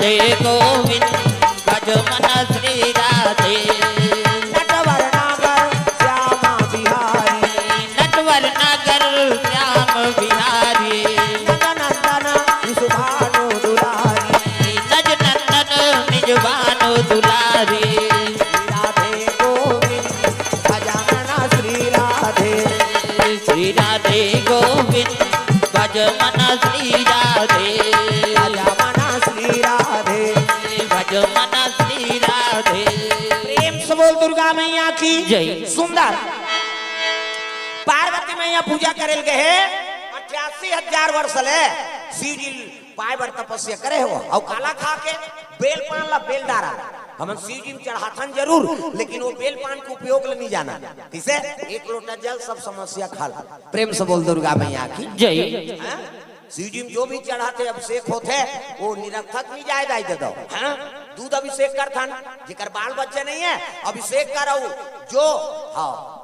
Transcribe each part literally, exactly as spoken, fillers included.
राधे गोविंद, भज मन श्री राधे। नटवर नागर श्याम बिहारी। नटवर नागर श्याम बिहारी। नंदनंदन विश्वभानु दुलारी। नज नंदन निज भानु दुलारी। राधे गोविंद भज मन श्री राधे। श्री राधे गोविंद, भज मन श्री राधे। भज मन श्री राधे। भज मन श्री राधे। प्रेम से बोल दुर्गा मैया की जय। सुंदर पार्वती मैया पूजा करेल गए, अट्ठासी हजार वर्ष ले शिव जी पाए बर तपस्या करे हो, अउ काला खा के? बेल पान ला, बेल डारा ला। हमन शिव जी में चढ़ाथन जरूर, लेकिन वो बेल पान के उपयोग ले नहीं जाना। किसे? एक लोटा जल, सब समस्या खल। प्रेम से बोल दुर्गा मैया की जय। हाँ? शिव जी में जो भी चढ़ाथे, अभिषेक होथे, वो निरर्थक नहीं जाए दाई दे दो। हाँ? दूध अभिषेक करथन, जेकर बाल बच्चे नहीं है, अभिषेक करऊ जो, हाँ,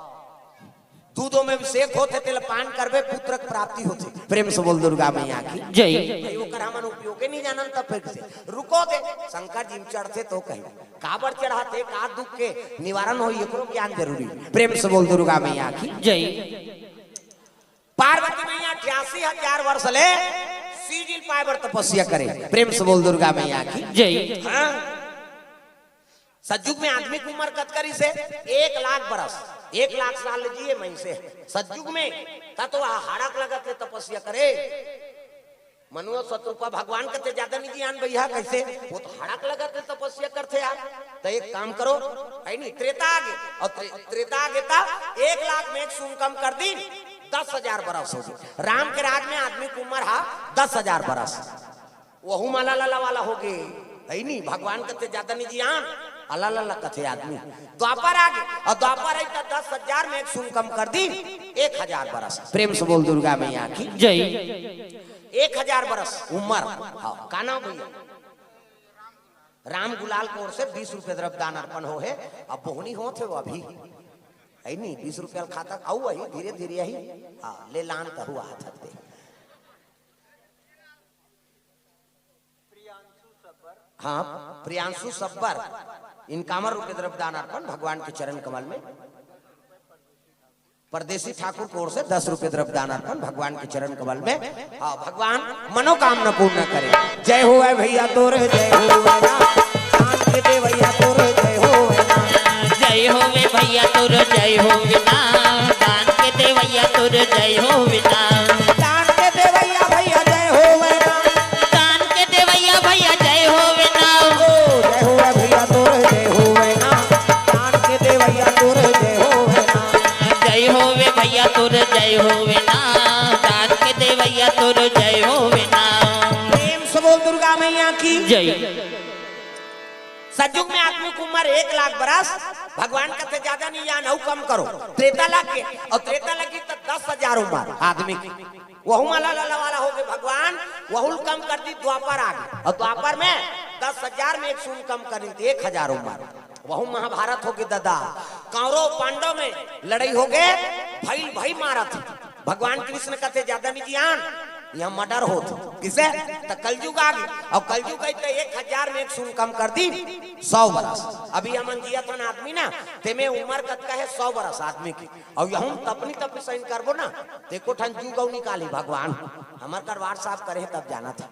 दूधों में अभिषेक होथे, तेला पान करबे, पुत्र के प्राप्ति होथे। प्रेम से बोल दुर्गा मैया की जय। भाई, ओकर हमन उपयोगे नहीं जानन, तब फिर से रुको दे। शंकर जी में चढ़थे तो कहीं काबर चढ़ाथे, का दुख के निवारण होई, एकरो ज्ञान जरूरी। प्रेम से बोल दुर्गा मैया की जय। पार्वती मैया अट्ठासी हजार वर्ष ले शिव जी पाए बर तपस्या करे। प्रेम से बोल दुर्गा मैया की जय। हाँ। सतयुग में आदमी के उम्र कतका रहिसे? एक लाख बरस। एक लाख साल जिए मनसे सतयुग में। त तो हाड़क लगत ले तपस्या करे। मनुआ शतरूपा भगवान कथे ज्यादा नहीं जियान भैया, कैसे? वो तो हाड़क लगत ले तपस्या करथे यार। त एक काम करो, है नहीं, त्रेता आ गे, और त्रे-, त्रेता आ गे त एक लाख में एक शून्य कम कर दी, दस हजार बरस हो गे। राम के राज में आदमी के उम्र हा दस हजार बरस। वहू माला लाला वाला हो गे, है नी? भगवान कथे ज्यादा नहीं जियान, अला लाला कथे आदमी। द्वापर आ गे, और द्वापर आई त दस हजार में एक शून्य कम कर दी, एक हजार बरस। प्रेम से बोल दुर्गा मैया की जय। एक हजार बरस उम्र। हाँ, का नाम भैया? राम गुलाल के ओर से बीस रुपए द्रव्य दान अर्पण हो हे। अब बोहनी होत हे वो अभी, है नी? बीस रुपया खाता अउ वही धीरे धीरे यही। हाँ, ले लान तहु हाथ हते। हाँ, प्रियांशु सब्बर, इनकावन रुपये द्रव्य दान अर्पण भगवान के चरण कमल में। परदेसी ठाकुर की ओर से दस रुपये द्रव्य दान अर्पण भगवान के चरण कमल में। हाँ, भगवान मनोकामना पूर्ण करे। जय हो भैया तोर, जय हो ना। दान के देवैया तोर, जय हो ना। जय होवे भैया तोर, जय होवे ना। दान के देवैया तोर, जय होवे ना। दान के देवैया भैया जय होवे ना। दान के देवैया भैया जय होवे ना। ओ, जय होवे भैया तोर, जय होवे ना। दान के देवैया तोर, जय होवे ना। जय होवे भैया तोर, जय होवे ना। दान के देवैया तोर, जय होवे ना। प्रेम से बोल दुर्गा मैया की जय। सतयुग में आदमी की उम्र एक लाख बरस, भगवान कथे ज्यादा नहीं जान, अउ कम करो। त्रेता लग के, और त्रेता लगी तो दस हजार उम्र आदमी की। वहू माला लाला वाला हो गे भगवान, वहू कम कर दी, द्वापर आ गे। और द्वापर में दस हजार में एक शून्य कम कर दी, एक हजार उम्र। वहू महाभारत हो गे दादा, कौरव पांडव में लड़ाई हो गे, भइल भई मारत। भगवान कृष्ण कथे ज्यादा नहीं जियान, यहाँ मर्डर होत। किसे? त कलयुग आ गे। और कलयुग आई त एक हजार में एक शून्य कम कर दी, सौ बरस। अभी हमन जियत हन आदमी ना, तेमे उम्र कतका है? सौ बरस आदमी की। और यहूँ तपनी तपनी सही करबो ना, त एको ठन जुग अउ निकाली भगवान। हमर कर WhatsApp करे हे तब जानत हे।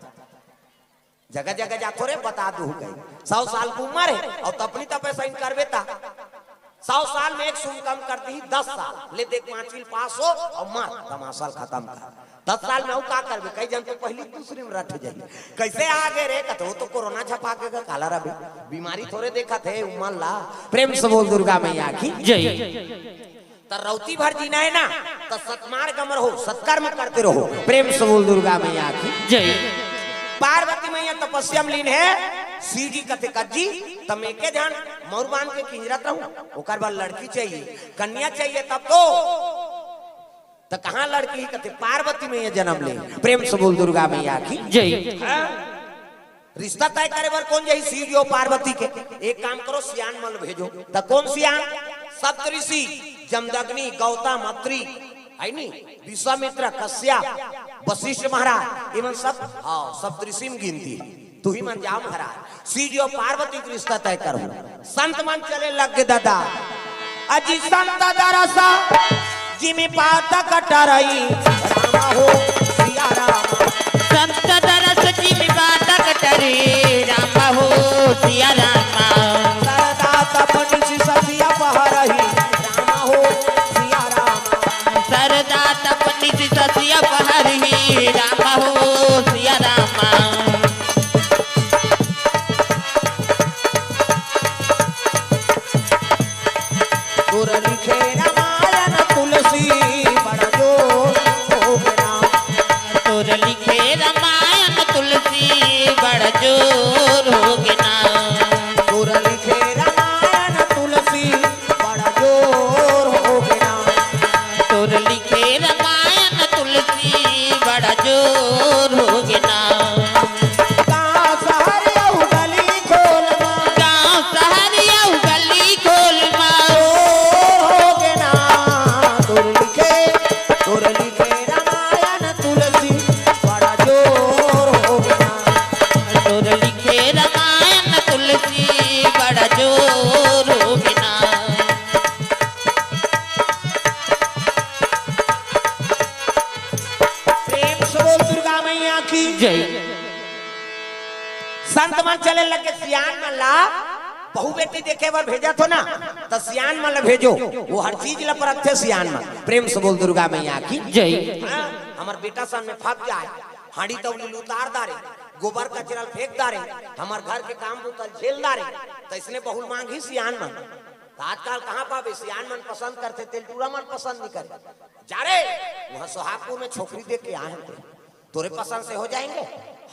जगह जगह जाथो रे, बता दू कहीं। सौ साल की उम्र है और तपनी तपे सही करबे ता सौ साल में एक शून्य कम कर दी, दस साल ले देख, पांचवी पास हो और मार तमाशा ल खत्म कर। दस साल में अउ का करबे? कई जन तो पहली दूसरी में रट जाई। कैसे आ गए रे? कथे वो तो कोरोना छपा के का काला रबे, बीमारी थोड़े देखत हे उमन ला। प्रेम से बोल दुर्गा मैया की जय। त रौती भर जीना है ना, त सतमार्ग में रहो, सत्कर्म करते रहो। प्रेम से बोल दुर्गा मैया की जय। पार्वती मैया तपस्या में लीन है, शिव जी कथे कज्जी, त मैं के जान मौर बांध के किंजरत रहूं, ओकर बाद लड़की चाहिए, कन्या चाहिए, तब तो। त कहाँ लड़की ही? कथे पार्वती मैया जन्म ले। प्रेम से बोल दुर्गा मैया की जय। हाँ। रिश्ता तय करे बर कोन जही? शिव जी अउ पार्वती के। एक काम करो, सियान मन भेजो। त कोन सियान? सप्तऋषि, जमदग्नि, गौतम, अत्रि, है नी, विश्वामित्र, कश्यप, वशिष्ठ महाराज, इमन सब, हाँ, सप्तऋषि म गिनती हे। तुही मन जाव महाराज, शिव जी अउ पार्वती के रिश्ता तय करहू। संत मन चले लग गे दादा। अजी संत दरस जिमि पातक टरई, राम हो सिया राम। संत दरस जिमि पातक टरई, राम हो सिया राम। सरदा तप निशि शशि अपहरही, राम हो सिया राम। सरदा तप निशि शशि अपहरही, राम हो सिया राम। तोर लिखे रामायण तुलसी बड़ जोर होगे ना। तोर लिखे रामायण तुलसी बड़ जोर होगे ना। तोर लिखे रामायण तुलसी बड़ जोर होगे ना। तोर लिखे रामायण तुलसी बड़ जोर होगे ना। गाँव शहर अउ गली खोल मा। गाँव शहर अउ गली खोल मा। जोर होगे ना। तोर लिखे, तोर लिखे रामायण तुलसी बड़ा जोर होगे ना। तोर लिखे रामायण तुलसी बड़ा जोर होगे ना। प्रेम से बोल दुर्गा मैया की। जय। संत मन चले लगे सियान मन ला, बहू बेटी देखे बर भेजत हो ना, त सियान मन ला भेजो, वो हर चीज ला परखथे सियान मन। प्रेम से बोल दुर्गा मैया की। जय। हाँ, हमर बेटा सन में फंस जाए, हांडी तौली ल उतार डारे, गोबर कचरा ल फेंक डारे, हमर घर के काम बूता ल झेल डारे, त इसने बहू ल मांगही सियान मन। त आजकल कहाँ पाबे, सियान मन पसंद करथे, तेल टूरा मन पसंद नहीं करे। जा रे, वहाँ सोहागपुर में छोकरी देख के आए हैं ते। तोरे पसंद से हो जाएंगे,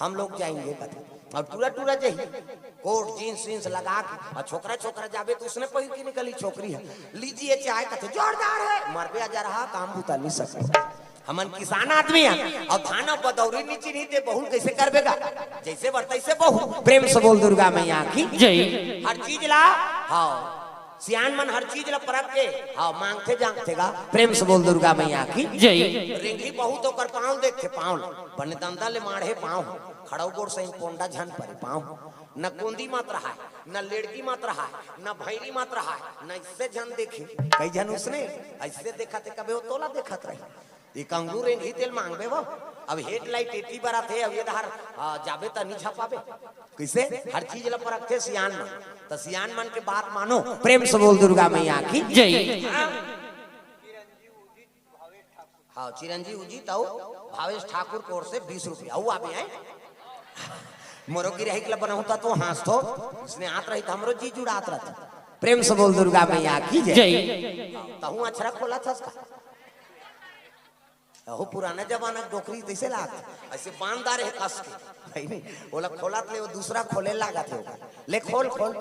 हम लोग जाएंगे कथे। अउ टूरा टूरा जही, कोट, जींस वींस लगा के, अउ छोकरा छोकरा जाबे त उसने पहिर के निकली, छोकरी हे। लीजिए चाय कथे, जोरदार हे, मरबे अजरहा, काम बूता नहीं सके। हमन किसान आदमी हे, अउ धान अउ बदौरी नहीं चिन्ही ते बहू ल कइसे करबे गा? जइसे बर तइसे बहू। प्रेम से बोल दुर्गा मैया की। जय। हर चीज ला, हाँ। सियान मन हर चीज ला परख के, हाँ, मांगथे जांगथे गा। प्रेम से बोल दुर्गा मैया की। जय। रेंगही बहू त ओकर पाँव देखथे, पाँव ला। बने दंदा ले माढ़े पाँव, खड़ऊ गोड़ सही पोंडा झन परे पाँव। न कोंदी मत रहाय, न लेड़की मत रहाय, न भैरी मत रहाय, न इससे झन देखे। कई झन उसने अइसे देखत हे, कबे वो तोला देखत रही। एक अंगूर रेंगही तेल मांगबे वो। अब हेडलाइट एती बरत हे, अब ये डहर, आ, जाबे त नी झपाबे। कइसे? हर चीज ल परखथे सियान मन। त सियान मन के बात मानो। प्रेम से बोल दुर्गा मैया की। जय। हाँ, चिरंजी उजी तउ भावेश ठाकुर कोर से बीस रुपया। अउ आबे हैं। मोरो गिरहिक ल बनहूं त तो हाँसथो। इसने आत रही त हमरो जी जुड़ात रहत। प्रेम से बोल दुर्गा मैया की। जय। जय। तहूं अछरा खोलत हस का? अहो, पुराना जमाना के डोकरी तइसे लागत, अइसे बांध डारे हे कस के। भाई नहीं, ओला खोलत ले, वो दूसरा खोले लागत हे ओकर। ले खोल, खोल।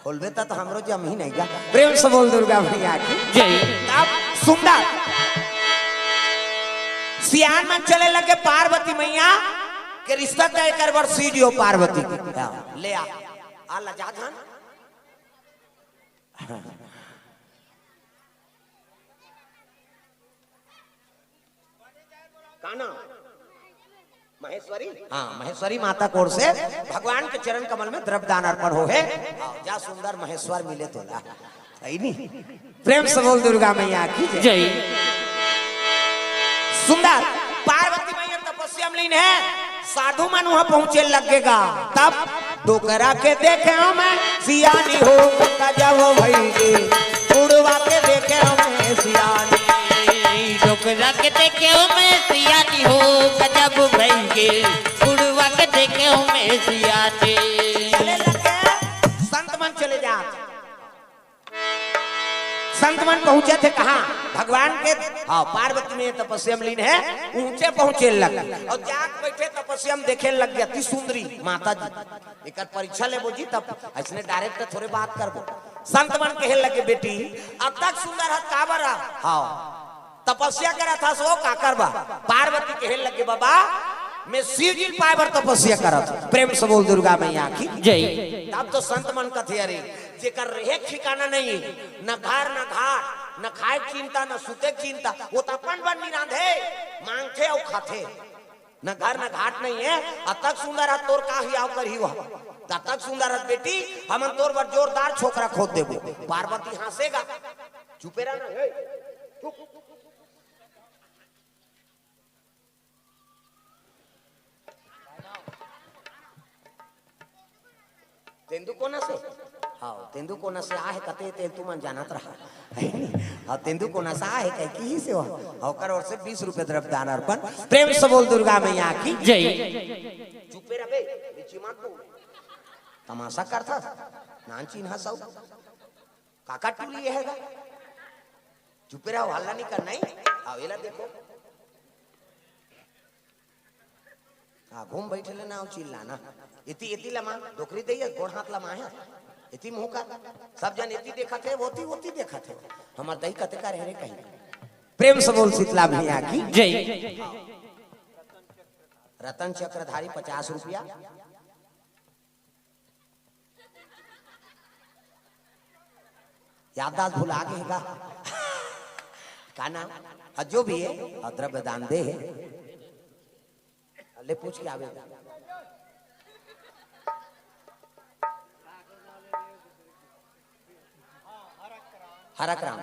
खोलबे त, त हमरो जमही नहीं गा। प्रेम से बोल दुर्गा मैया की। जय। तब सुंदर सियान मन चले लगे पार्वती मैया के रिश्ता तय कर बर शिव जी अउ पार्वती के। हाँ, ले आ। आ लजा धन। का नाम? महेश्वरी? हाँ, महेश्वरी माता कोर से भगवान के चरण कमल में द्रव्य दान अर्पण हो हे। हाँ, जा सुंदर महेश्वर मिले तोला। सही नहीं? प्रेम से बोल दुर्गा मैया की जय। जय। सुंदर पार्वती मैया तपस्या में लीन हे, साधु मन वहां पहुंचे लगे गा। तब डोकरा के देखे में सियानी हो गजब भई गे, बुढ़वा के देखे में सियानी। डोकरा के देखे में सियानी हो गजब भई गे, बुढ़वा के देखे में सियानी। चले लगे, संत मन चले जात। संत मन पहुंचत हे कहाँ? भगवान के, हाँ, पार्वती में तपस्या में लीन हे, ऊंचे पहुंचे लग अउ जाके बइठे तपस्या में देखे लग गे अति सुंदरी माता जी। एकर परीक्षा लेबो जी, तब अइसने direct थोरे बात करबो। संत मन कहे लगे, "बेटी, अब तक सुंदर हस काबर?" हाँ, तपस्या करत हस वो काकर बर? पार्वती कहे लगे, "बाबा, मैं शिव जी ल पाए बर तपस्या करत हंव।" प्रेम से बोल दुर्गा मैया की जय। तब तो संत मन कथे, "अरे, जेकर रहे ठिकाना नहीं, न घर न घाट, न खाए के चिंता, न सुते के चिंता, वो तो अपन बर नइ रांधे, मांगथे अउ खाथे। न घर न घाट नइ हे, अतक सुंदर हे तोर का हियाव करही वो। ततक सुंदर हे बेटी, हमन तोर बर जोरदार छोकरा खोज देबो। पार्वती हाँसे गा। चुपे रह ना, हे, चुप। तेंदू कोना से? हाँ, तेंदू कोना से आहे कथे तेला तुमन जानत रहा। हाँ, तेंदू कोना से आहे कहे किहिस हे वो। हाँ, ओकर ओर से बीस रुपया द्रव्य दान अर्पण। प्रेम से बोल दुर्गा मैया की। जय। चुपे रह बे, बिची मत बोल। तमाशा करथस, नानचिन हँस अउ। काका टूरी हे गा। चुपे रहो, हल्ला नइ कर, नहीं? हाँ, एला देखो। हाँ, घूम बइठे ले ना, अउ चिल्लाना। एती, एती लमा, डोकरी दइया, गोड़ हाथ लमा हे। एती मुँह कर। सब जन एती देखत हे, ओती, ओती देखत हे। हमर दई कते का रहे रे कहीं। प्रेम से बोल शीतला मैया की। जय। रतन चक्रधारी पचास रुपया। याददाश्त भुला गे हे का? का नाम? हाँ, जो भी हे, हाँ, द्रव्य दान दे हे। ले पूछ के आवे। हरक राम,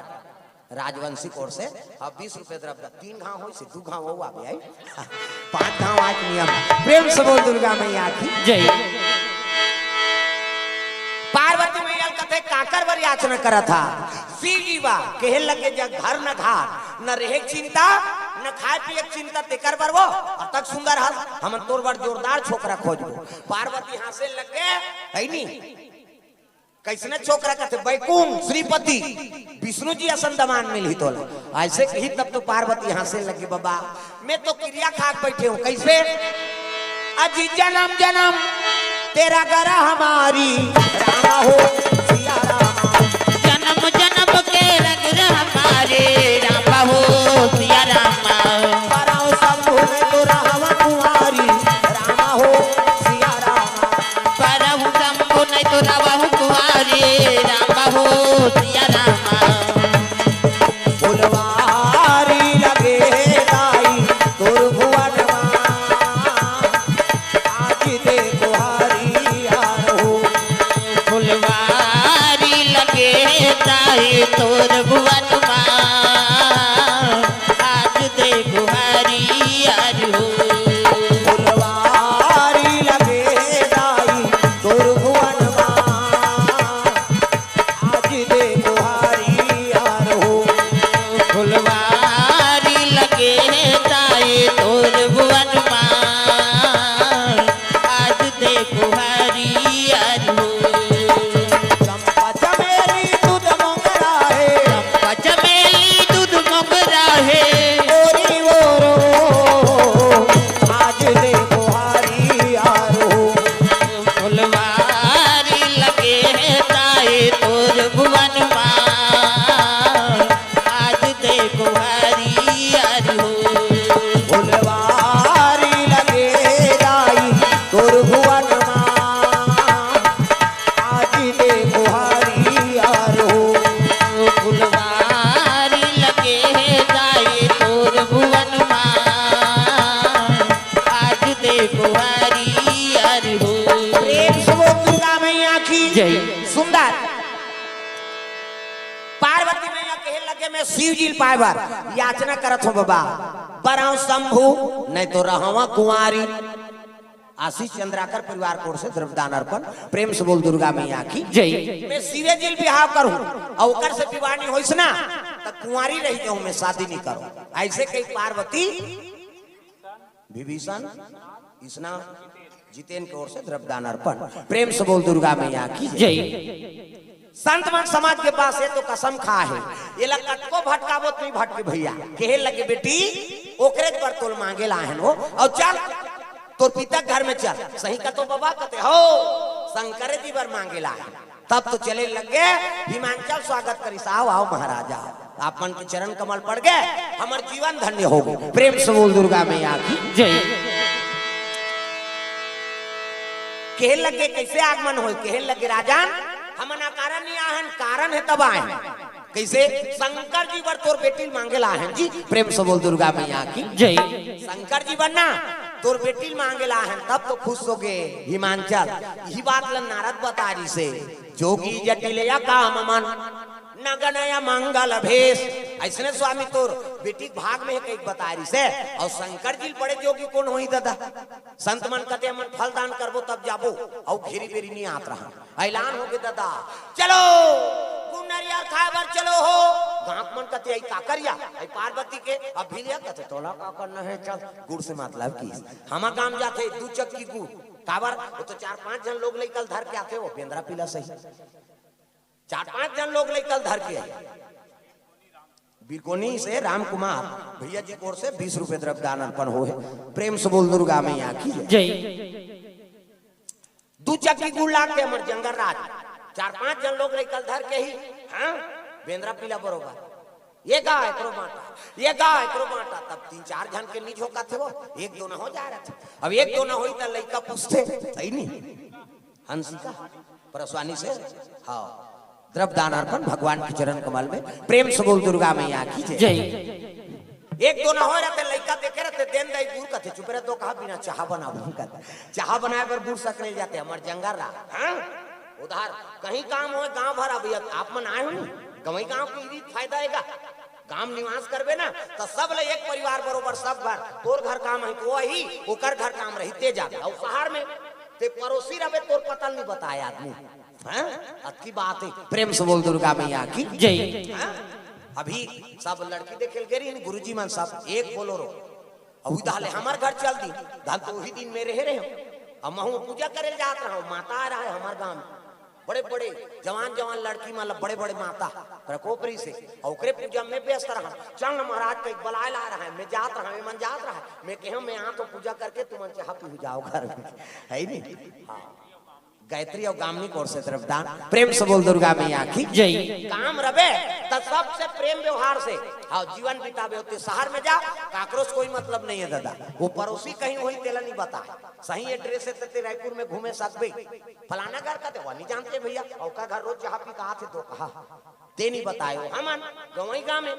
राजवंशी कोर से, अब बीस रुपये द्रव्य, तीन घाव होइसे, दू घाव वो आवे आई। पाँच घाव आज नियम। प्रेम से बोल दुर्गा मैया की। जय। पार्वती मैया कथे काकर बर याचना करत हा? शिव जी बा, कहे लगे जग घर न घाट, न रहे के चिंता, न खाए पिए के चिंता, तेकर बर वो, अतक सुंदर हस, हमन तोर बर जोरदार छोकरा खोजबो। पार्वती हाँसे लगे, है नी? कइसने छोकरा कथे, बैकुंठ, श्रीपति, विष्णु जी असन दमांद मिलही तोला। अइसे कही तब तो पार्वती हाँसे लगे, बबा, मैं तो किरिया खा के बइठे हूँ। कइसे? अजी जनम जनम तेरा गरह हमारी, रामा हो सिया रामा। जनम जनम के रंग हमारे, रामा हो सिया रामा। परम शंभु में तो रहवा कुंवारी, रामा हो सिया रामा। परहु शंभु नहीं तो रहु कुंवारी, राम हो सिया रामा। फुलवारी लगे दाई तोर भुवन मा, आज देखो हरियर हो। फुलवारी लगे दाई तोर भुवन मा, आज देखो हरियर हो। फुलवारी लगे दाई तोर भुवन मा, आज देखो हरियर हो। फुलवारी लगे दाई तोर भुवन मा, आज देखो हरियर हो। चंपा चमेली दूध मोगरा हे। चंपा चमेली दूध मोगरा हे। ओरी ओरो, आज देखो हरियर हो। फुलवारी लगे हे दाई तोर भुवन मा, आज देखो हरियर हो। फुलवारी लगे दाई तोर भुवन मा, आज देखो हरियर हो। फुलवारी लगे हे दाई तोर भुवन मा, आज देखो हरियर हो। प्रेम से बोल दुर्गा मैया की जय। सुंदर। पार्वती मैया कहे लगे, मैं शिव जी ल पाए बर याचना करत हूँ बबा, परहु शंभु नहीं तो रहवा कुंवारी। आशीष चंद्राकर परिवार कोर से द्रव्यदान अर्पण। प्रेम से बोल दुर्गा मैया की जय। मैं शिवे जी ल बिहाव करूँ अउ ओकर से विवाह नहीं होइस ना, त कुंवारी रही जाऊँ, मैं शादी नहीं करूँ। अइसे कही पार्वती विभीषण, इसना जितेन के ओर से द्रव्यदान अर्पण। प्रेम से बोल दुर्गा मैया की जय। संत मन समाज के पास ये तो कसम खा हे, एला कतको भटकाबो त नहीं भटके भैया। कहे लगे, बेटी, ओकरे बर तोल मांगे ला आए हन वो, अउ चल, तोर पिता घर में चल। सही कथों बबा? कथे, हो, शंकर जी बर मांगे ला आए हन। तब तो चले लगे, हिमांचल स्वागत करिस, आओ, आओ महाराज, आओ। आप मन के चरण कमल पड़ गे, हमर जीवन धन्य हो गे। प्रेम से बोल दुर्गा मैया की जय। कहे लगे, कइसे आगमन होय? कहे लगे, राजन, हमन अकारण नहीं आए हन, कारण हे तब आए हन। कइसे? शंकर जी बर तोर बेटी ल मांगे ल आए हन जी। प्रेम से बोल दुर्गा मैया की। जय। शंकर जी बर ना, तोर बेटी ल मांगे ल आए हन, तब तो खुश होगे हिमांचल। इही बात ल नारद बता रिहिसे, जोगी जटिल अकाम मन, नगन अमंगल भेष। अइसने स्वामी तोर बेटी के भाग में हे कहिके बता रिहिसे। अउ शंकर जी ले बड़े जोगी कोन होही ददा? संत मन कथे, हमन फल दान करबो तब जाबो, अउ घेरी बेरी नहीं आत रहन। ऐलान होगे ददा, चलो गुड़ नरियर खाए बर चलो हो। गांव के मन कथे, "अई काकर या, अई पार्वती के।" अब भी लिया कथे, "तोला का करना हे, चल।" गुड़ से मतलब की हमर गांव जाथे दू चक्की गुड़। काबर? वो तो चार पांच झन लोग लइका ल धर के आथे, वो बेंदरा पीला सही। चार पांच झन लोग लइका ल धर के आए। बिरकोनी से राम कुमार भैया जी की ओर से बीस रुपए द्रव्य दान अर्पण होहे। प्रेम से बोल दुर्गा मैया की जय। जय। दू चक्की गुड़ लाग के हमर जंगल राज, चार पांच झन लोग लइका ल धर के ही, हाँ, बेंदरा पीला बरोबर, ये गा एकरो बांटा, ये गा एकरो बांटा। तब तीन चार झन के नी झोंकत हे वो, एक दो ना हो जा रहा था। अब एक दो ना होई त लइका पूछथे, सही नहीं? हंसिका परसवानी से, हाँ, द्रव्य दान अर्पण भगवान के चरण कमल में। प्रेम से बोल दुर्गा मैया की जय। जय। एक दो ना होय रहते, लइका देखे रहते, देन दाई गुड़ कथे, "चुप रह तो कहा, बिना चाहा बनाबो," कथे। चाहा बनाए बर गुड़ सकरे जाथे, हमर जंगल राज, हाँ? उधार कहीं काम होय, गांव भर, अब ये आप मन आए हो नी, गंवई गांव के इही फायदा हे गा। गांव निवास करबे ना, त सब ले एक परिवार बरोबर, सब घर, तोर घर काम हे तो वही, ओकर घर काम रही ते जाबे। अउ शहर में ते पड़ोसी रहबे, तोर पता नहीं बताए आदमी। हैं? अतकी बात हे। प्रेम से बोल दुर्गा मैया की। जय। हैं? अभी सब लड़की देखे ल गे रहिन गुरुजी मन सब, एक बोलोरो। अउ उधार ले हमर घर चल दी, धन तो वही दिन में रहे रहे। अब महू पूजा करे ल जात रहा हूँ, माता आ रहा है हमर गांव में। बड़े बड़े जवान जवान लड़की मन ला बड़े बड़े माता प्रकोप रहिसे, अउ ओकरे पूजा में व्यस्त रहा। चल न महाराज, कहीं बलाए ला रहा है, मैं जात रहा, मैं मन जात रहा है, मैं कहे मैं आत हूँ पूजा करके, तुमन चाहा पी जाओ घर में, है नी? हाँ। गायत्री अउ गामनी के ओर से द्रव्य दान। प्रेम से बोल दुर्गा मैया की। जय। काम रबे त सबसे प्रेम व्यवहार से, हाँ, जीवन बिताबे होते। शहर में जा, काकरो से कोई मतलब नहीं है दादा, वो पड़ोसी कहीं होही तेला नहीं बता। सही एड्रेस हे त ते रायपुर में घूमे सकबे। फलाना घर कथे, वो नहीं जानते भैया, ओकर घर रोज चाहा पी के आथे तो कहा, ते नहीं बताए हो। हमन गंवई गांव में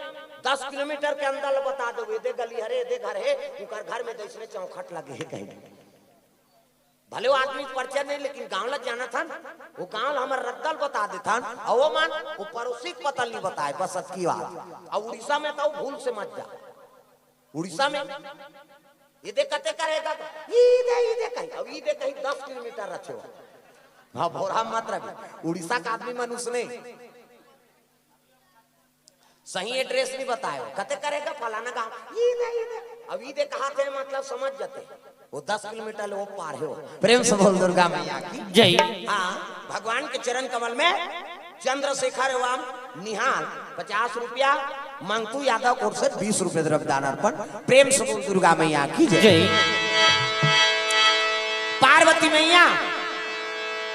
दस किलोमीटर के अंदर ल बता दो, एदे गली हरे, एदे घर हे, उकर घर में दइसने चौखट लगे हे कहीं। भले वो आदमी के परिचय नहीं, लेकिन गांव ल जानत हन, वो गांव ल हमर रद्दा ल बता देथन, अउ वो मन वो पड़ोसी के पता ल नहीं बताए, बस अतकी बात। अउ उड़ीसा में तो भूल से मत जा। उड़ीसा में एदे कते करेगा, ई दे, ई दे कहीं, अब ई दे कहीं दस किलोमीटर रखे हो। हाँ, भोरा मत रखे। उड़ीसा का आदमी मन उसने सही एड्रेस नहीं बताए हो, कते करेगा फलाना गांव, ई दे, ई दे। अब ई दे कहा थे, मतलब समझ जाते, वो दस किलोमीटर ले वो पार हो। प्रेम से बोल दुर्गा मैया की। जय। हाँ, भगवान के चरण कमल में चंद्रशेखर एवं निहाल पचास रुपया, मंगतू यादव कोर से बीस रुपए द्रव्य दान अर्पण। प्रेम से बोल दुर्गा मैया की जय। जय। पार्वती मैया,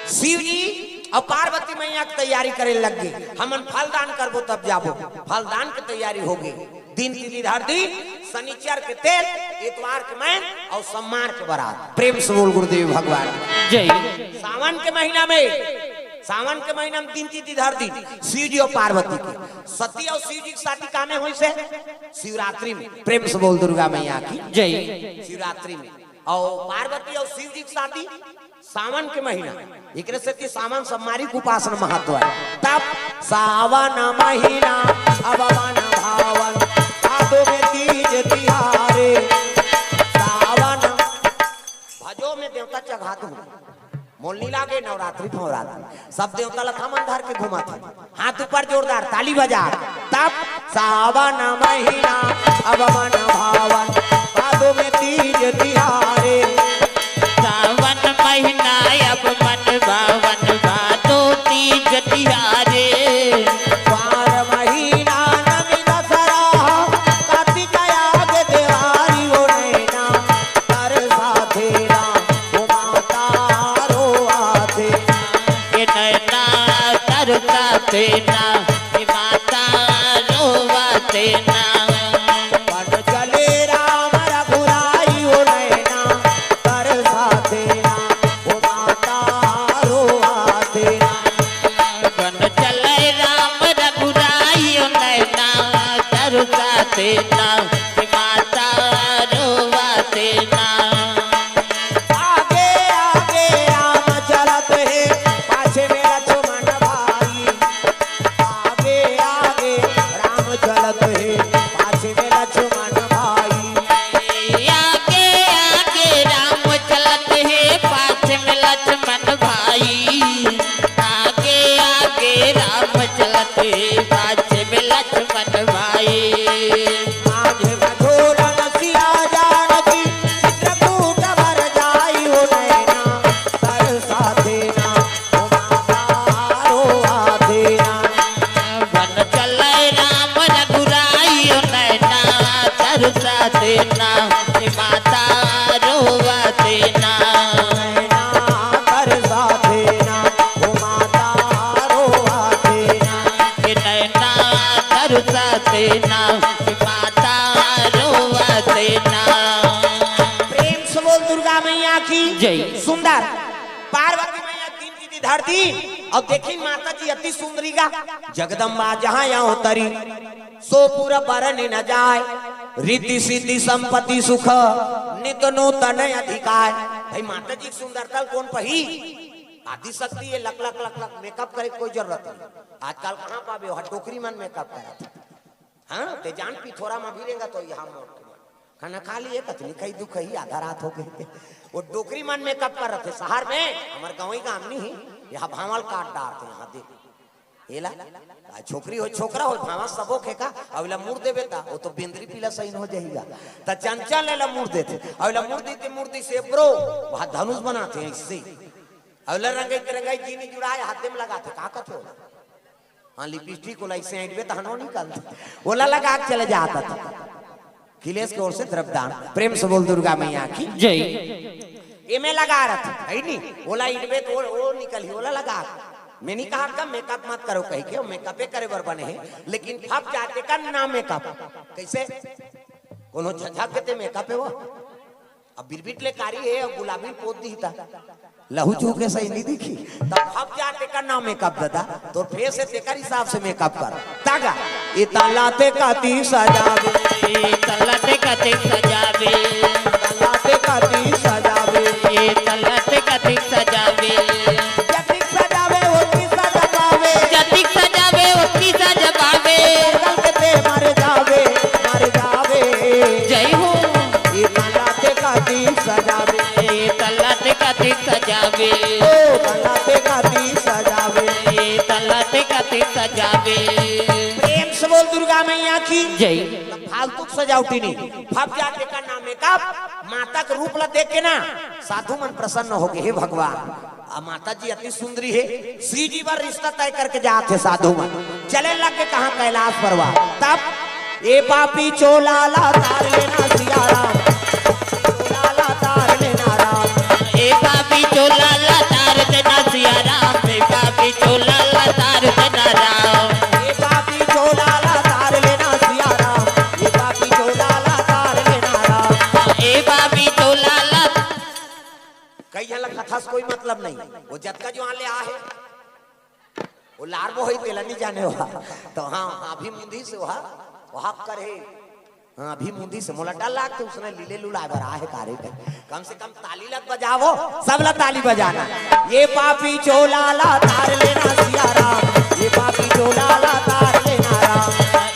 शिव जी अउ पार्वती मैया के तैयारी करे लग गे, हमन फल दान करबो तब जाबो। फल दान के तैयारी होगे। दिन तिथि धर दी, शनिचर के तेल, एतवार के मैन अउ सोमवार के बरात। प्रेम से बोल गुरुदेव भगवान। जय। सावन के महीना में, सावन के महीना में दिन तिथि धर दी शिव जी अउ पार्वती के। सती अउ शिव जी के शादी कामे होइसे? शिवरात्रि में। प्रेम से बोल दुर्गा मैया की। जय। शिवरात्रि में। अउ पार्वती अउ शिव जी के शादी सावन के महीना, एकरे सेती सावन सोमवारी के उपासना महत्व हे। तब सावन महीना अब मन भावन, भादो में तीज तिहारे। सावन भजो में देवता चघात हो, मोल नी लागे नवरात्रि फवरात्रि, सब देवता ल थमन धर के घुमत हे। हाथ ऊपर जोरदार ताली बजा। तब सावन महीना अब मन भावन, भादो में तीज तिहारे। सावन महीना अब मन भावन, भादो तीज तिहारे। पार महीना नमी दसरा, कार्तिक आगे देवारी ओ नैना, कर साथे ना, ओ माता रो आथे। ये नैना तरसा तेना, ये माता रोवा तेना। बन चले राम रघुराई ओ नैना, तरसा तेना, ओ माता रोवा तेना। ए पाछे में लक्ष्मण भाई। माझे मधुरन सिया जानकी, चित्रकूट वर जाई हो नैना, तरसा देना, ओ माता रोवा देना। वन चले राम रघुराई हो नैना, तरसा देना, ए माता रोवा देना। नैना तरसा देना, ओ माता रोवा देना। ए नैना तरसा देना, ए माता रोवा देना। प्रेम से बोल दुर्गा मैया की जय। सुंदर पार्वती मैया तीन की धरती। अब देखी माता जी अति सुंदरी गा, जगदम्बा जहाँ यहाँ उतरी, सो पुर बरनि न जाय, रिद्धि सिद्धि संपत्ति सुख, नित नूतन अधिकाय। भाई माता जी के सुंदरता ल कोन पही? आदि शक्ति हे, लख लख लख लख मेकअप करे के कोई जरूरत नहीं। आजकल कहाँ पाबे, वहाँ डोकरी मन मेकअप करत हे। हाँ, ते जान पिथोरा म भी रेंगा तो यहाँ मोट खाना खा लिए कतनी कई दुख ही आधा रात हो गई। वो डोकरी मन मेकअप करत हे शहर में, हमर गंवई गाम नहीं, यहाँ भांवल काट डारत हे, यहाँ देख। एला, आ छोकरी हो, छोकरा हो, भांवा सबो खेका, अउ एला मुड़ देबे ता, वो तो बेंदरी पीला सही हो जाहीगा। त चंचल एला मुड़ देथे, अउ एला मुड़ दी ते मुड़ दी से ब्रो, वहाँ धनुष बनाथे इससे। अउ एला रंगई ते रंगई जीनी जुड़ाए, हाथे में लगाथे, का कथे ओला? हाँ, लिपस्टिक ओला इसे ऐंठबे त हनो निकलथे, ओला लगा के चले जात हे। अखिलेश के ओर से द्रव्यदान। प्रेम से बोल दुर्गा मैया की जय। एमे लगा रथ है नी, ओला इनबे तो ओ, ओ निकलही, ओला लगा। मैं नहीं कहा का मेकअप मत करो कही के, मेकअपे करे बर बने हे, लेकिन फप जाते का ना मेकअप। कैसे? कोनो झझक के ते मेकअप हे वो? अब बिरबिट ले कारी हे, अब गुलाबी पोत दी था। लहू चूके सही नहीं दिखी। तब फप जाते का ना मेकअप दादा, तोर फेस हे तेकर हिसाब से मेकअप कर। तागा, ए तला ते काती सजावे, ए तला ते काती सजावे, तला ते काती सजावे, ए तला ते काती सजावे। जतिक सजावे, ओतकी सजा पावे। जतिक सजावे, ओतकी सजा पावे। गल के ते मर जावे, मर जावे। जय हो। ए तला ते काती सजावे। ए तला ते काती सजावे। ओ तला ते काती सजावे। ए तला ते काती सजावे। प्रेम से बोल दुर्गा मैया की जय। फालतू के सजावटी नहीं, फप जाते का ना मेकअप, माता के रूप ला देख के ना साधु मन प्रसन्न हो गए, हे भगवान, आ माता जी अति सुंदरी हे, श्री जी बर रिश्ता तय करके जात हे साधु मन। चले लग के कहाँ कैलाश पर्वत, तब ए पापी चोला ला तार लेना सिया राम, चोला ला तार लेना राम। ए पापी चोला ला तार देना सिया राम, ए पापी चोला ला तार देना राम। ए पापी चोला ला तार लेना सिया राम, ए पापी चोला ला तार लेना राम। ए पापी चोला ला। कई झन ला कथा से कोई मतलब नहीं, वो जतका जो आन ले आ हे, वो लार वो होई तेला नहीं जाने हुआ। तो हाँ, हाँ, अभी मुंदी से हुआ, वो हक कर हे। हाँ, अभी मुंदी से मोला डर लागथे, उसने लीले लुलाए बर आहे कारे के। कम से कम ताली लग बजावो, सब ला ताली बजाना। ए पापी चोला ला तार लेना सिया राम, ए पापी चोला ला तार लेना राम।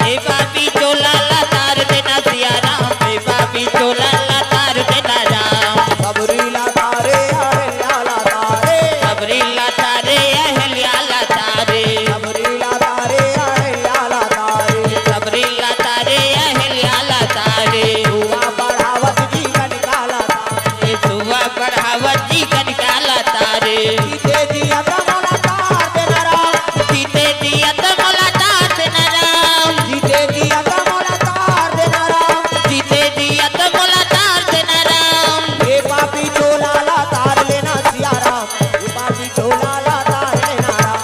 ए पापी चोला ला तार देना सिया राम, ए पापी चोला ला तार देना राम। सबरी ला तारे, अहल्या ला तारे। सबरी ला तारे, अहल्या ला तारे। सबरी ला तारे, अहल्या ला तारे। सबरी ला तारे, अहल्या ला तारे। सुवा पढ़ावत जी कनिका ला तारे। सुवा पढ़ावत जी कनिका ला तारे। जीते जी अतमोला तार देना राम। जीते जी अतमोला तार देना राम। जीते जी अतमोला तार देना राम। जीते जी अतमोला तार देना राम। ए पापी चोला ला तार लेना सिया राम। ए पापी चोला ला तार लेना राम।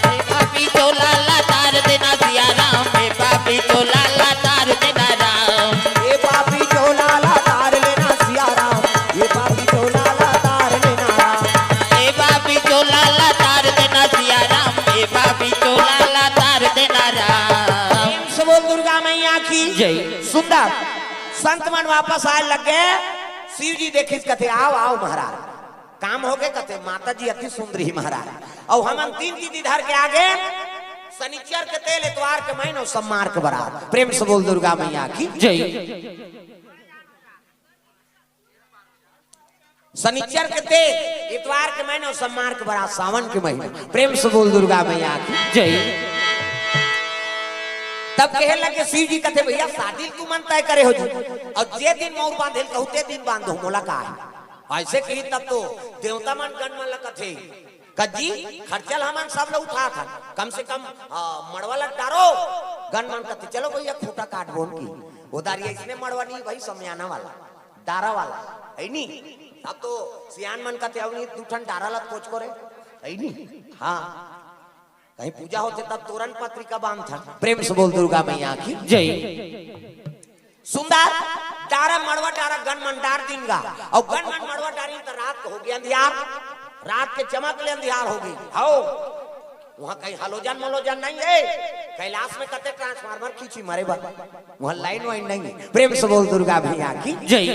ए पापी चोला ला तार देना सिया राम। ए पापी चोला ला तार देना राम। ए पापी चोला ला तार लेना सिया राम। ए पापी चोला ला तार लेना राम। ए पापी चोला ला तार देना सिया राम। ए पापी चोला ला तार देना राम। प्रेम से बोल दुर्गा मैया की जय। सुंदर संत मन वापस आए लग गए। शिव जी देखिस कथे, "आओ, आओ महाराज।" काम हो गए कथे, माता जी अति सुंदर ही महाराज। अउ हमन तीन तिथि धर के आगे, शनिचर के तेल, एतवार के महीन अउ सम्मार के बरात। प्रेम से बोल दुर्गा मैया की जय। शनिचर के तेल, एतवार के महीन अउ सम्मार के बरात, सावन के महीन। प्रेम से बोल दुर्गा मैया की जय। तब कहे लगे शिव जी, कथे, "भैया, शादी तुमन तय करे हो जी, अउ जे दिन मउर बांधे ल कहू, ते दिन बांध दो, मोला का हे?" अइसे कही तब तो देवता मन गण मन ल कथे, "कज्जी, खर्चा ल हमन सब ल उठाथन, कम से कम, आ, मड़वा ल डारो।" गण मन कथे, "चलो भैया, खूंटा काटबोन।" कि ओ दारी अइसने मड़वा नइ भाई, समियाना वाला, डारा वाला, हइ नी? अब तो सियान मन कथे, "अउ नी, दू ठन डारा ल कोचको रे," हइ नी? हाँ, कहीं पूजा होथे तब तोरन पत्रिका बांधथन। प्रेम से बोल दुर्गा मैया की। जय। सुंदर डारा, मड़वा डारा, गण मन डार दिन गा, अउ गण मन मड़वा डारिन त रात के होगे अंधियार, रात के चमक ले अंधियार होगे। हव, उहाँ कहीं हलोजन मलोजन नइ हे, कैलाश में कते ट्रांसफार्मर खींची मरे बर, उहाँ लाइन वाइन नइ हे। प्रेम से बोल दुर्गा मैया की। जय।